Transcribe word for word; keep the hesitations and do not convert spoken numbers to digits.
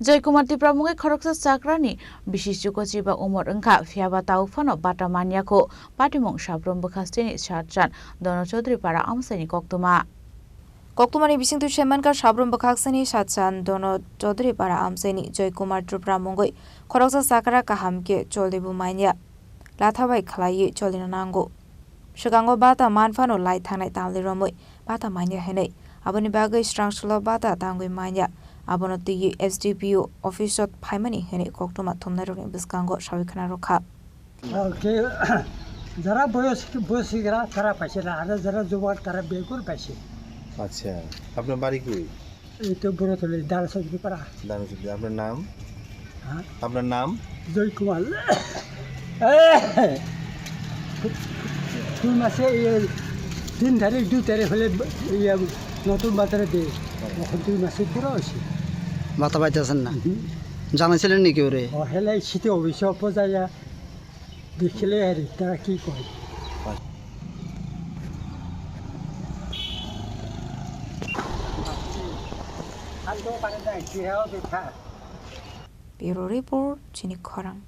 Joy Kumar Tipra mungwi khoroksa chakrani bisi chukochiba umor wngkha, phiyaba tao phano bata manyakho. Patimung Sabrum bwkhasteni Satchan Dono Chaudhary para amchaini koktwma. Koktwmani bisingtwi saimankha, Sabrum bwkhaksani Satchan Dono Chaudhary para amchaini Joy Kumar Tripura mungwi khoroksa chakra kaham khe cholibu manya, latha bai khlaiwi cholina nango. Swkango bata manphano lai thangnai tamni romwi bata manya hinwi, aboni bagwi swrangsulo bata tangwi manya, abono twiwi S D P O office-o phaimani hinwi koktwma thumnairokni bwskango sawi khna rwkha. Okay, যারা বয়স, বয়সীরা তারা পাইছে না, আর যারা যুবক তারা বেগুন পাইছে। আচ্ছা, আপনার বাড়ি কই? এই তো বড়তলি, দারুসুদ্দি পাড়া। দারুসুদ্দি, আপনার নাম? হ্যাঁ? আপনার নাম? জয় কুমার। দুই মাসে এই তিন তারিখ, দুই তারিখ হলে ইয়ে নতুন বাজারে দেয়। এখন দুই মাসে পুরো হয়েছে। ভাতা পাইতেছেন না? হুম। জানাইছিলেন নি কেউরে? ও, হেলাই সিটি অফিসে পজাইয়া দেখিলে আর তারা কি করে। Bureau Report, Chini Khorang.